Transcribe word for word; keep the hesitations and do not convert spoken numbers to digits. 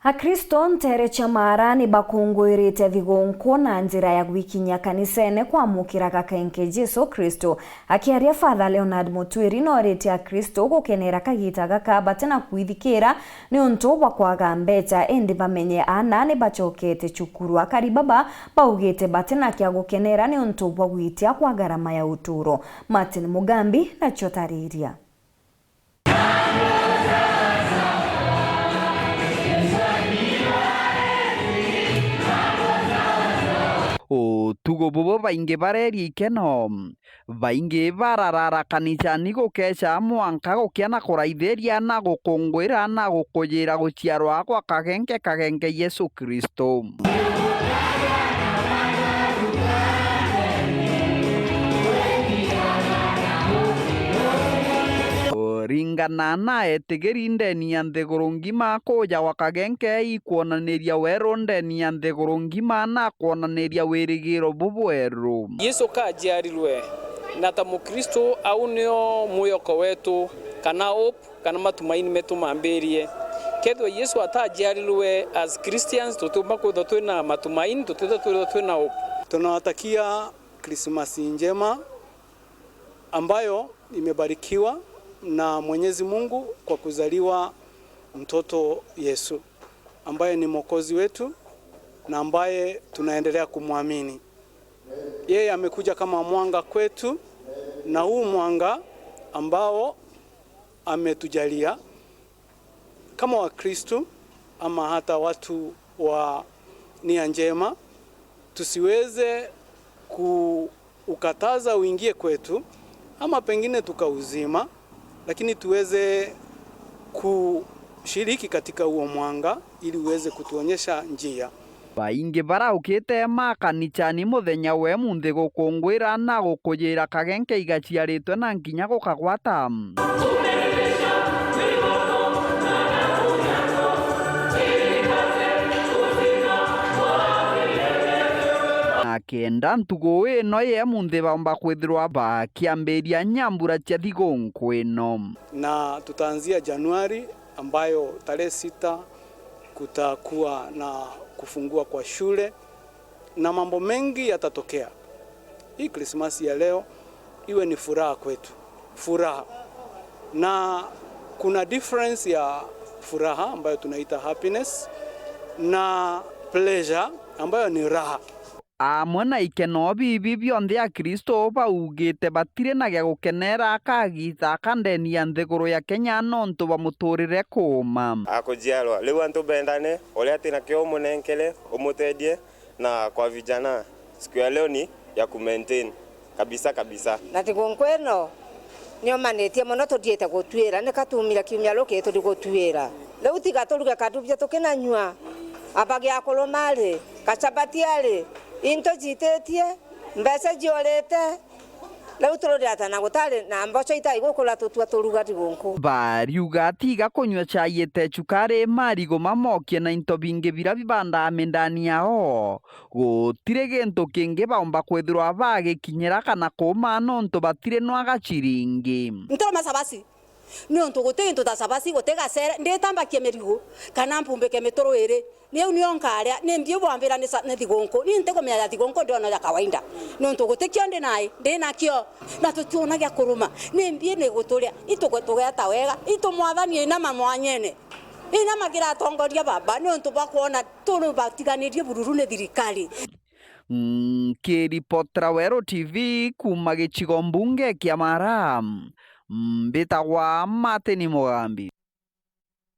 Akristo nteere cia Maara ni bakunguirite thigũnkũ na njira ya gwikinyia kanisene kwamukira gakenge Jesu Kristo. Akiaria, Father Leonard Mutwiri nooritie Akristo gukenera kagita gaka batina kwithikira niuntu bwa kwaga mbeca, indi bamenye aana ni bacokete cukuru. Akari baba baugite batina kia gukenera niuntu bwa gwitia kwa garama ya uturo. Martin Mugambi nacio tariria. Utugo bubu baingi bareria ikeno, baingi bararara kanicani gukeca mwanka gukia na kuraithiria na gukunguira na gukujira guciarwa gwa kagenge kagenge Yesu Kristo. Kuringana na etigiri ndeni ya nthiguru ngima, kuja gwa kagenge ikwonaniria weru ndeni ya nthiguru ngima na kwonaniria wirigiro bubweru. Yesu kajiarirwe, na ta Mukristo, au nio mwiyoko wetu, kana hope, kana matumaini metu mambirie. Kethirwa Yesu atajiarirwe, as Christians, tutiumba kwithwa twina matumaini, tutiumba kwithwa twina hope. Tunawatakia Krismasi njema ambayo imebarikiwa na Mwenyezi Mungu kwa kuzaliwa mtoto Yesu, ambaye ni Mwokozi wetu na ambaye tunaendelea kumwamini. Yeye amekuja kama mwanga kwetu, na huu mwanga ambao ametujalia kama Wakristu ama hata watu wa nia njema, tusiweze kuukataza uingie kwetu, ama pengine tukauzima, lakini tuweze kushiriki katika huo mwanga ili uweze kutuonyesha njia. Baingi baraukite makanicani muthenya we munthi gukungwira na gukujira kagenge igaciaritwe na nginya gukagwata. Na kenda ntugu ino ye munthi baumba kwithirwa bakiambiria nyambura cia thigunku ino. Na tutaanzia Januari, ambayo tarehe sita kutakuwa na kufungua kwa shule na mambo mengi yatatokea. Hii Krismasi ya leo iwe ni furaha kwetu, furaha. Na kuna difference ya furaha ambayo tunaita happiness na pleasure ambayo ni raha. Amwe na ikeno bibi bionthe Akristo baugite batiri na gia gukenera kagiita aka ndeni ya nthiguru ya Kenya nontu bwa muturire kuuma. Akujiarwa. Riu antu bendane, uria atina kio umunenkere, umutethie, na kwa vijana, siku ya leo ni ya kumaintain kabisa kabisa. Na thigunku ino niumanitie mono, tuthiite gutuira, nika tuumire kiumia ruki turi gutuira. Riu tiga turuge kadubia tukinanyua, aba gia kuruma ri, kacabati ari, into ciititie, mbeca ciurite, riu tururiata na gutari na mboco itai gukura tutua turuga thigunku. Bariuga tiga kunyua chai ite chukari, marigo mamokie na into bingi bira bibandaa mindani yao. Gutiri gintu kingi baumba kwithirwa bagikinyira kana kuuma nontu batiri nwaga ciringi. Nturuma cabasi, niuntu guti gintu ta cabasi, guti gacere, nditambakie mirigu, kana mpumbike mituru iri. Niu nio nkaria, ni mbiu bwambira ni ca-, ni thigunku. Ni ntikumenya ya thigunku, ndiona ya kawaida. Niuntu gutikio ndi nai, ndi nakio, na tutiona gia kuruma. Ni mbiu ni guturia, itu-, tugeta wega, itu Mwathani inama mwanyene. Inama kira atongoria baba, niuntu bwa kwona turi batiganirie bururu ni thirikari. Nkiripotera Weru T V kuuma gicigo mbunge kia Mara, mbitagwa Martin Mugambi.